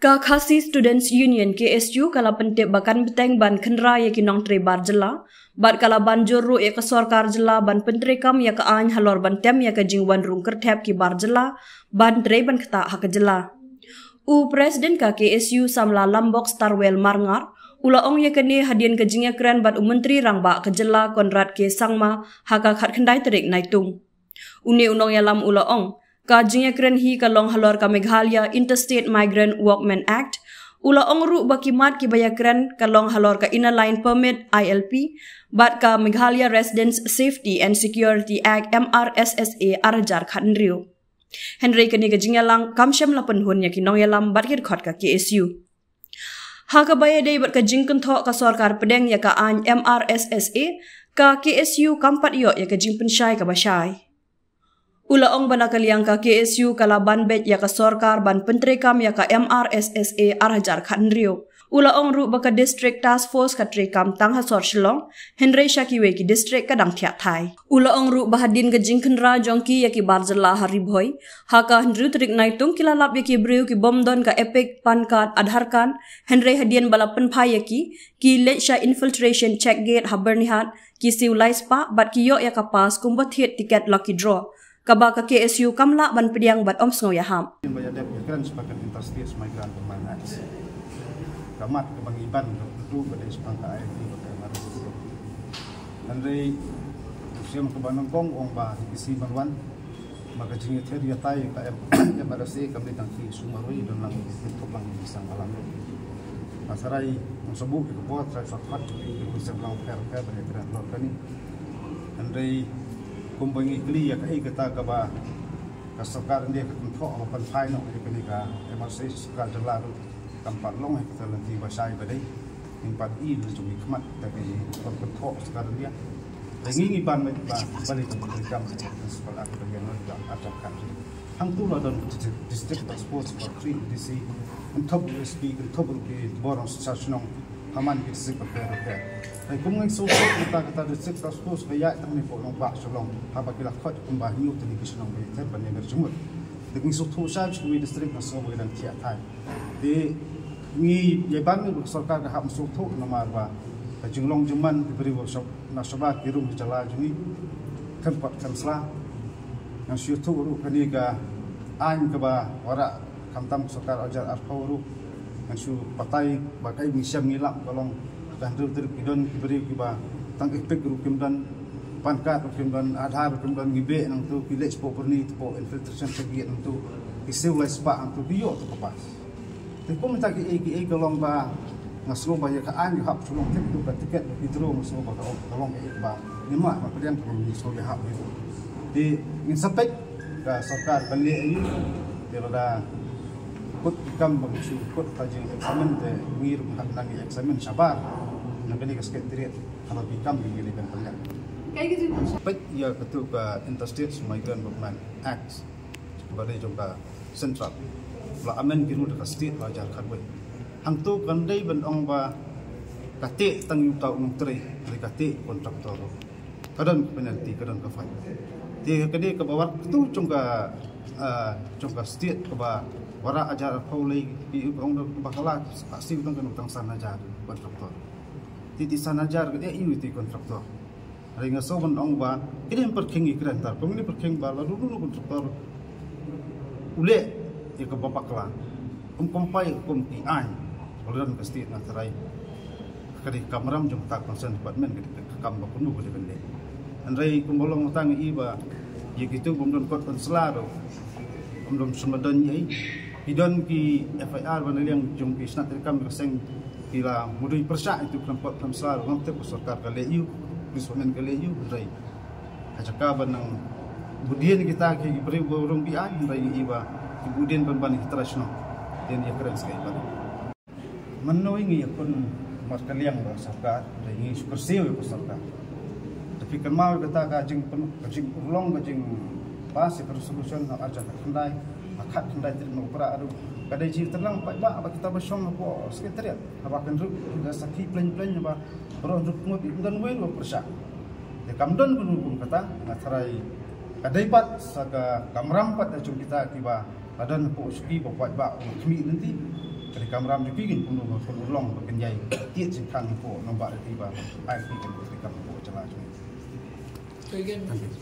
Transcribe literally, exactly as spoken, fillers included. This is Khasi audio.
Ka Khasi Students Union, K S U, ka la pyntip ba kan bteng ban khynra ïa ki nongtrei bar jylla bad ka la ban jur ruh ïa ka sorkar jylla ban pyntreikam ïa ka aiñ halor ban tem ïa ka jingwan rung kyrthep ki bar jylla ban trei ban ktah ha ka jylla. U President ka K S U, Samla Lambok Starwell Marngar, u la ong ïa kane hadien ka jingïakren bad u Myntri Rangbah ka jylla, Conrad K Sangma, ha ka khatkhyndai tarik Naitung. Une u nongïalam u la ong, ka jingïakren hi ka long halor ka Meghalaya Interstate Migrant Workmen Act. U la ong ruh ba ki mat kiba ïakren ka long halor ka Inner Line Permit, I L P, bad ka Meghalaya Residents Safety and Security Act, M R S S A, ar hajar khathynriew. Hynrei kane ka jingïalang kam shym la pynhun ïa ki nongïalam bad ki dkhot ka K S U. Ha kaba ïadei bad ka jingkynthoh ka sorkar pdeng ïa ka aiñ M R S S A, ka K S U kam pat ïoh ïa ka jingpynshai kaba shai. U la ong ba na ka liang ka K S U ka la ban beit ïa ka sorkar ban pyntreikam ïa ka M R S S A ar hajar khathynriew. U la ong ruh ba ka District Task Force ka treikam tang ha sor Shillong, hynrei sha kiwei ki district ka dang thiah thai. U la ong ruh ba hadien ka jingkhynra jong ki ïa ki bar jylla ha Ri Bhoi, ha ka hynriew tarik Naitung, ki la lap ïa ki briew ki bym don ka EPIC, PAN card, Aadhaar card, hynrei hadien ba la pynphai ïa ki, ki leit sha infiltration check gate ha Byrnihat, ki siew lai spah bad ki ïoh ïa ka pass kumba thied tiket lucky draw, kaba ka K S U kam lah ban pdiang bad ym sngew ïahap. Ba ïadep ïakren shaphang ka Interstate Migrant Workmen Act, ka mat kaba ngi ban ka pyntu ka dei shaphang ka I L P bad ka M R S S A. Hynrei u Siem kaba nyngkong u ong ba hi ki sngi ban wan, ba ka jingïathied ïatai ka M-, M R S S A kam dei tang ki shu marwei, don lang ki thok lang ki sang balang. Nga tharai ngam sngewbha ki khubor tharai shortcut ki ki seng lang pher pher ban ïakren halor kane. Hynrei kumba ngi kylli ïa kaei kata kaba ka sorkar India ka kynthoh ba pynphai noh ïa kane ka M R S S A, sorkar jylla ruh kam pat long ïa kata lynti ba shai ba dei. Ngim pat i la jong i khmat da ki bym kynthoh sorkar India. Te ngi ngi ban ba ba lei ka Byrnihat Municipal Act ba ïa ngi da Aadhaar card. Hangtu la don District Task Force, Secretary, D C, kynthup S P, kynthup ruh ki bor sha shnong, ha man ki district bapher bapher. Te kum ngi shu kata kata District Task Force ka ïaid tang ne hapoh nongbah Shillong, haba ki la khot kumba hynñiew tylli ki shnong ba ïaid ban ïa ber jingmut. Te ngi shu thuh shai sha kiwei district, nga sngew ba ki dang thiah thai. Te ngi ïa ban ngi ba ka sorkar ka hap sngewthuh namar ba ka jinglong jingman ki briew ba shop na shabar ki rung ki jylla jong ngi khlem pat khlem sla. Ngan shu ïathuh ruh kane ka aiñ kaba wanrah khamtam ka sorkar ar hajar arphew ruh. Ngan shu batai ba kaei ngi shem ngi lap ka long ka hynriew tarik ki don ki briew kiba tang EPIC ruh kim don, PAN card ruh kim don, Aadhaar ruh kim don, ngi beh nangtu, ki leit shapoh Byrni, shapoh infiltration check gate nangtu, ki siew lai spah nangtu, ki ïoh tu ka pass. Te kum mynta kiei kiei ka long ba nga sngew ba ïa ka aiñ ka hap shu long thik tu ka tiket lucky draw, nga sngew ba ka long, ka long kaei kaba ngim lah ban pdiang, ka long ngi sngew ïahap ïa u. Te ngin sa peit ka sorkar ban leh aïu. Te lada kut ki kam ba ngi shu kut ka jingexamine te ngi ruh ngi hap nang examine shabar na kane ka secretariat. Haba phi kam ngi leh ban pynlong. Kaei ka jingpynshai? Peit ïa katu ka Interstate Migrant Workmen Act ba dei jong ka central, la amend ki ruh da ka state ha hajar khatwei. Hangtu kan dei ban ong ba ka teh tang ïa uta u nongtrei, ka teh contractor ruh. Ka don ka penalty, ka don ka fine. Te ka dei kaba wanrah katu jong ka, ah, jong ka state kaba wanrah hajar arphew lei, ki ong da bakla, ka siew tang kano tang san hajar contractor. Te, te san hajar ka dei ïa uta u contractor. Hynrei nga sngew ban ong ba ki dei pyrkhing, ki kren tar kum ki dei pyrkhing ba lada uno uno u contractor u leh ïa kaba bakla, um comply kum ki aiñ ba la don ka state, nga tharai ka dei ka kamram jong ka concern department, ka dei ka kam ba kumno ka dei ban leh. Hynrei kumba long mynta ngi i ba ïa kitu bym don kot ban sla ruh, bym don sumar don ïa i. Ki don ki F I R ba na liang jong ki shnat treikam ka seng, ki la mudui pyrshah ïa itu khlem kot khlem sla ruh, ngam tip ka sorkar ka leh ïa u, police department ka leh ïa u, hynrei ha jaka ba nang bud ïa kita ki briew ba rung bi aiñ, hynrei ngi i ba ki bud ïa ban ban ki trai shnong. Te ngi ïakren skai ban. Mynno ngi ïakhun markylliang bad ka sorkar, hynrei ngi shu kyrsiew ïa ka sorkar. Te phi kynmaw ïa kata ka jingpyn-, ka jingurlong, ka jingpass ïa ka resolution ha arhajar khatkhyndai, ha khatkhyndai tarik Nohprah ruh. Ka dei jingtyrlang paidbah ba kita ba shong hapoh secretariat, haba kynrup da sakhi plein plein ba baroh hynriew ngut, ym don uwei ruh ba pyrshah. Te kam don kano kum kata, nga tharai ka dei pat sa ka kamram pat da jong kita kiba la don hapoh u shuki ba paidbah u khmih lynti. Ka dei ka kamram jong phi, kin pynduh ba kan long ba kan ïai tied jingkhang hapoh Nongbah Riti ba ai phi kan dei ka kam hapoh jylla jong ngi. Thank you.